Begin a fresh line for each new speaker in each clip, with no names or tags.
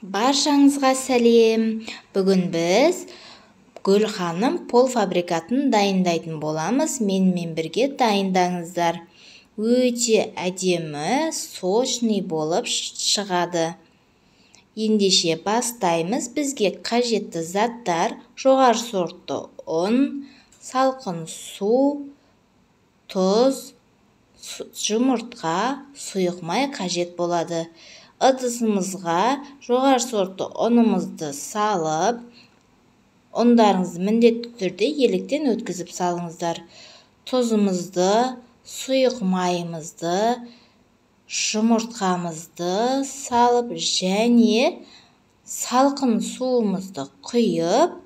Баршаңызға сәлем. Бүгін біз Гүлханым полуфабрикатын дайындайтын боламыз. Менімен бірге дайындаңыздар. Өте әдемі, сочный болып шығады. Ендеше бастаймыз. Бізге қажетті заттар: жоғары сортты ұн, салқын су, тұз, жұмыртқа, сұйық май қажет болады. Ыдысымызға жоғары сортты ұнымызды салып, ұндарыңызды міндетті түрде електен өткізіп салыңыздар. Тұзымызды, сұйық майымызды, жұмыртқамызды салып және салқын суымызды құйып,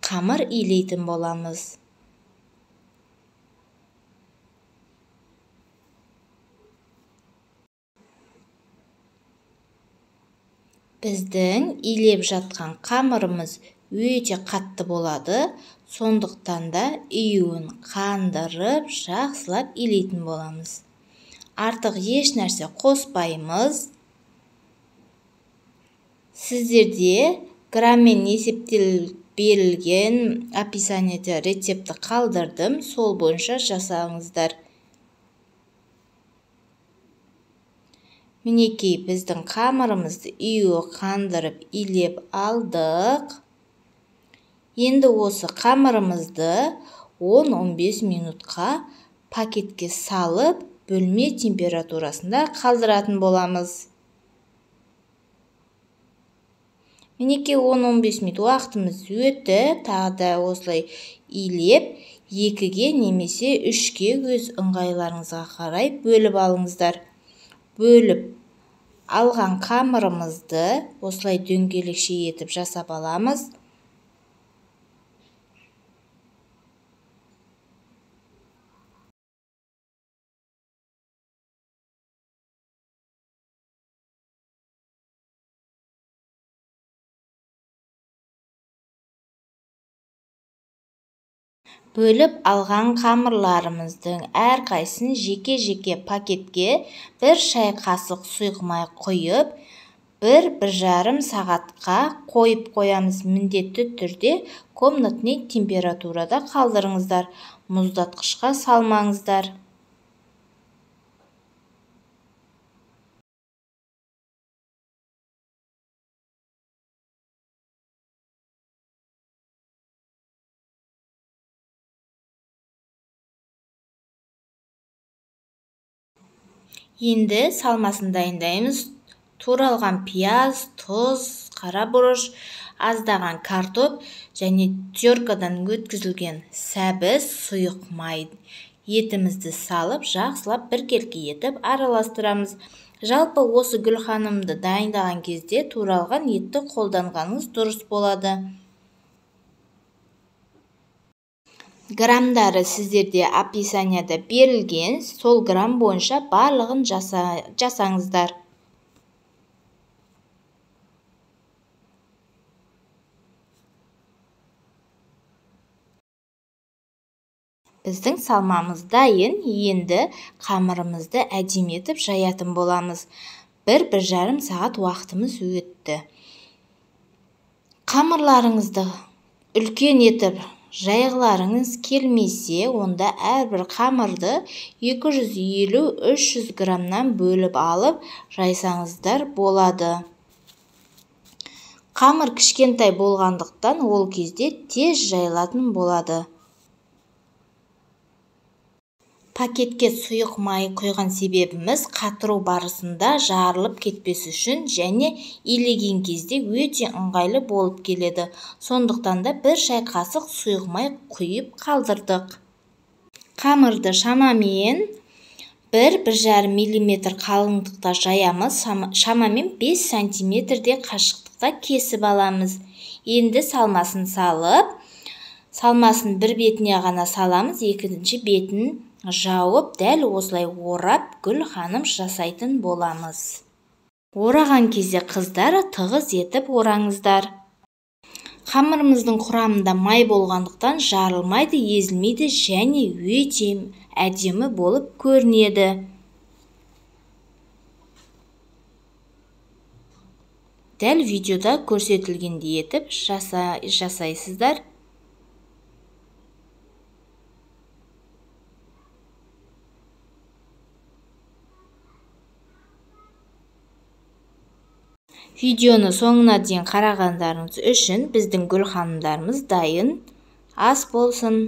қамыр илейтін боламыз. Біздің илеп жатқан қамырымыз өте қатты болады, сондықтан да июін қандырып, жақсылап илейтін боламыз. Артық еш нәрсе қоспаймыз. Сіздерде граммен есептеліп берілген описаниеде рецепті қалдырдым, сол бойынша жасаңыздар. Мінекей, біздің қамырымызды июі қандырып илеп алдық. Енді осы қамырымызды 10-15 минутқа пакетке салып, бөлме температурасында қалдыратын боламыз. Мінекей, 10-15 минут уақытымыз өтті. Тағы да осылай илеп, 2-ге немесе 3-ге өз ыңғайларыңызға қарай бөліп алыңыздар. Бөліп алған қамырымызды осылай дөңгелекше етіп жасап аламыз. Бөліп алған қамырларымыздың әрқайсысын жеке-жеке пакетке бір шай қасық сұйық май құйып, 1-1,5 сағатқа қойып қоямыз. Міндетті түрде комнатный температурада қалдырыңыздар, мұздатқышқа салмаңыздар. Енді салмасын дайындаймыз. Туралған пияз, тұз, қара бұрыш, аздаған картоп және теркадан өткізілген сәбіз, сұйық май, етімізді салып, жақсылап біркелкі етіп араластырамыз. Жалпы осы Гүлханымды дайындаған кезде туралған етті қолданғаныңыз дұрыс болады. Грамдары сіздерде описанияда берілген, сол грамм бойынша барлығын жасаңыздар. Біздің салмамыз дайын. Енді қамырымызды әдемі етіп жаятын боламыз. 1-1,5 сағат уақытымыз өтті. Қамырларыңызды үлкен етіп жайғыларыңыз келмесе, онда әрбір қамырды 250-300 граммнан бөліп алып жайсаңыздар болады. Қамыр кішкентай болғандықтан ол кезде тез жайылатын болады. Пакетке сұйық май құйған себебіміз қатыру барысында жарылып кетпес үшін және илеген кезде өте ыңғайлы болып келеді. Сондықтан да бір шай қасық сұйық май құйып қалдырдық. Қамырды шамамен 1-1,5 миллиметр қалыңдықта жаямыз, шамамен 5 сантиметрде қашықтықта кесіп аламыз. Енді салмасын салып, салмасын бір бетіне ғана саламыз, екінші бетін жауып, дәл осылай орап Гүлханым жасайтын боламыз. Ораған кезде қыздар тығыз етіп ораңыздар. Қамырымыздың құрамында май болғандықтан жарылмайды, езілмейді және өте әдемі болып көрінеді. Дәл видеода көрсетілгендей етіп жасайсыздар. Видеоны соңына дейін қарағандарыңыз үшін біздің гүл ханымдарымыз дайын. Ас болсын!